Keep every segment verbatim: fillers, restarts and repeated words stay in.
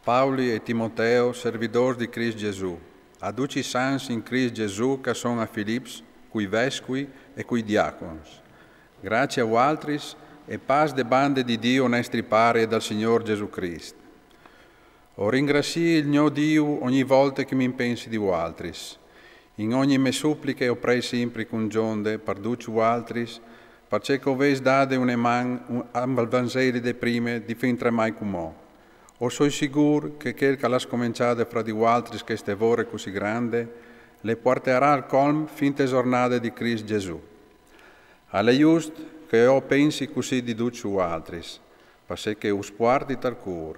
Pauli e Timoteo, servidors di Crist Gesù, a ducj i sants in Crist Gesù che a son a Filips, cui vescui e cui diacons. Gracie a vualtris e pace de bande di Diu nestri Pari e dal Signor Gesù Crist. O ringracii il gno Diu ogni volte che mi impensi di vualtris. In ogni me supliche o prei simpri cun gjonde par ducj vualtris, parcè che o veis dade une man al Vangeli de prime di fin tremai cumò. O soi sigur che chel che al à scomençade fra di vualtris cheste vore cussì grande, le puartearà al colm fin te zornade di Crist Gesù. Al è just che o pensi cussì di ducj vualtris, parcè che us puarti tal cûr.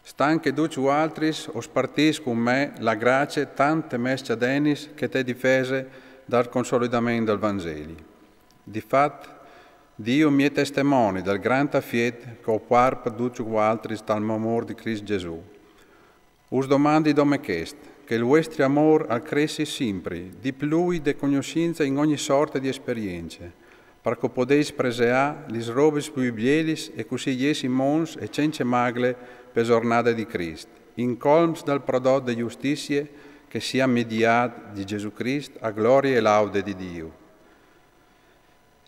Stant che ducj vualtris o spartìs cun me la gracie tant te mes cjadenis che te difese dal consolidament dal Vangeli. Di fat, Diu mi è testemoni dal grant afiet che o puarto par ducj vualtris tal mo amôr di Crist Gesù. Us domandi dome chest, che il vuestri amôr al cressi simpri di plui de cognossince in ogni sorte di esperience, par che o podeis preseâ lis robis plui bielis e cussì jessi monts e cence magle pe zornade di Crist, in colms dal prodot de justizie che si à mediât di Gesù Crist a glorie e laude di Diu.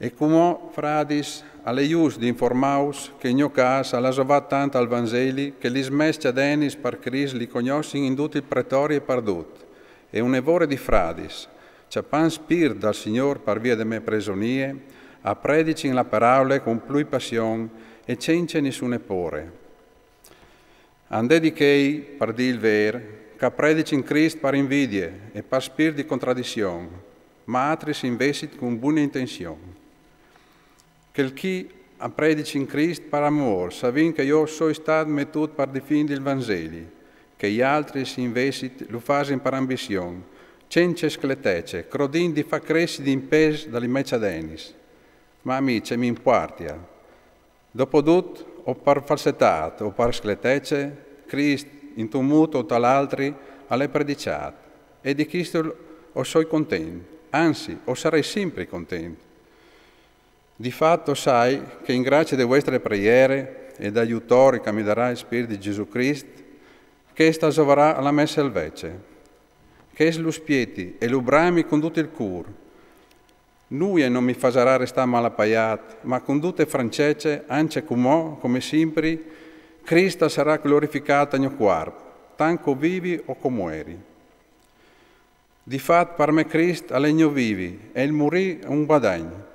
E cumò, fradis, al è just di informâus che il gno câs al à zovât tant al Vangeli che lis mes cjadenis par Crist li cognossin in dut il pretori e pardut, e une vore di fradis, cjapant spirt dal Signor par vie de me presonie, a predicin la peraule cun plui passion e cence nissune pôre. A 'nd è di chei, par dî il vêr, che a predicin Crist par invidie e par spirt di contradission, ma altris invezit cun bune intension. Chel chi a predicin Crist par amôr, savint che jo o soi stât metût par difindi il Vangeli, chei altris invezit lu fasin par ambission, cence scletece, crodint di fâ cressi di impes da li me cjadenis. Ma a mi ce mi impuartia? Dopodut, o par falsetât o par scletece, Crist, intun mût o tal altri, al è predicjât, e di chest o soi content, anzi, o sarei simpri content. Di fat o sai che in gracie de vuestre preiere e dal jutori che mi darà il Spirt di Gesù Crist, chest al zovarà a la me salvece. Chest lu spieti e lu brami cun dut il cûr. Nuie no mi fasarà restâ malapaiât, ma cun dute francece, ancje cumò, come simpri, Crist al sarà glorificât tal gno cuarp, tant che o vivi o che o mueri. Di fat, par me Crist al è il gno vivi e il murî un guadagn,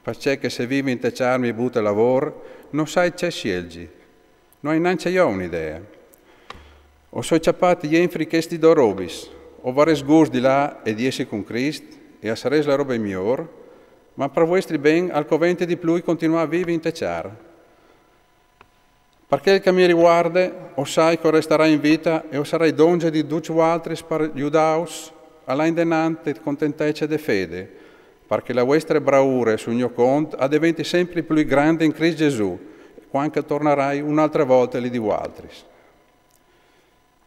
parcè che se vivi inte cjarmi bute lavôr, no sai ce sielzi. No ai nancje jo une idee. O soi cjapât jenfri chestis dôs robis: o varès gust di lâ e di jessi cun Crist, e a sarès la robe miôr, ma par vuestri ben al covente di plui continuâ a vivi inte cjar. Par chel che mi rivuarde, o sai che o restarai in vite e o sarai dongje di ducj vualtris par judâus a lâ indenant te contentece de fede, par che la vuestre braure sul gno cont a deventi sempri plui grande in Crist Gesù, cuant che o tornarai une altre volte li di vualtris.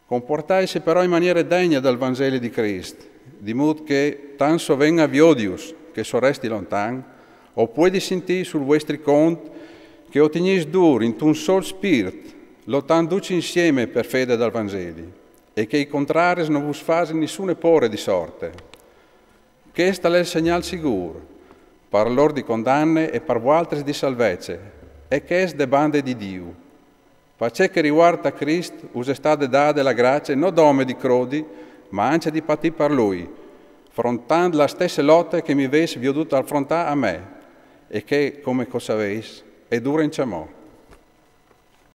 Compuartaitsi però in maniere degne dal Vangeli di Crist, di mût che, tant se o ven a viodius che se o resti lontan, o puedi sintî sul vuestri cont che o tignîs dûr intun sôl spirt, lotant ducj insiemi pe fede dal Vangeli, e che i contraris no vus fasin nissune pôre di sorte. Chest al è il segnâl sigûr, par lôr di condane e par vualtris di salvece, e chest de bande di Diu. Par ce che rivuarde a Crist, us è stade dade la gracie no dome di crodi, ma ancje di patî par lui, frontant la stesse lote che mi vês viodût afrontâ a me, e che, come che o savês, e dure ancjemò.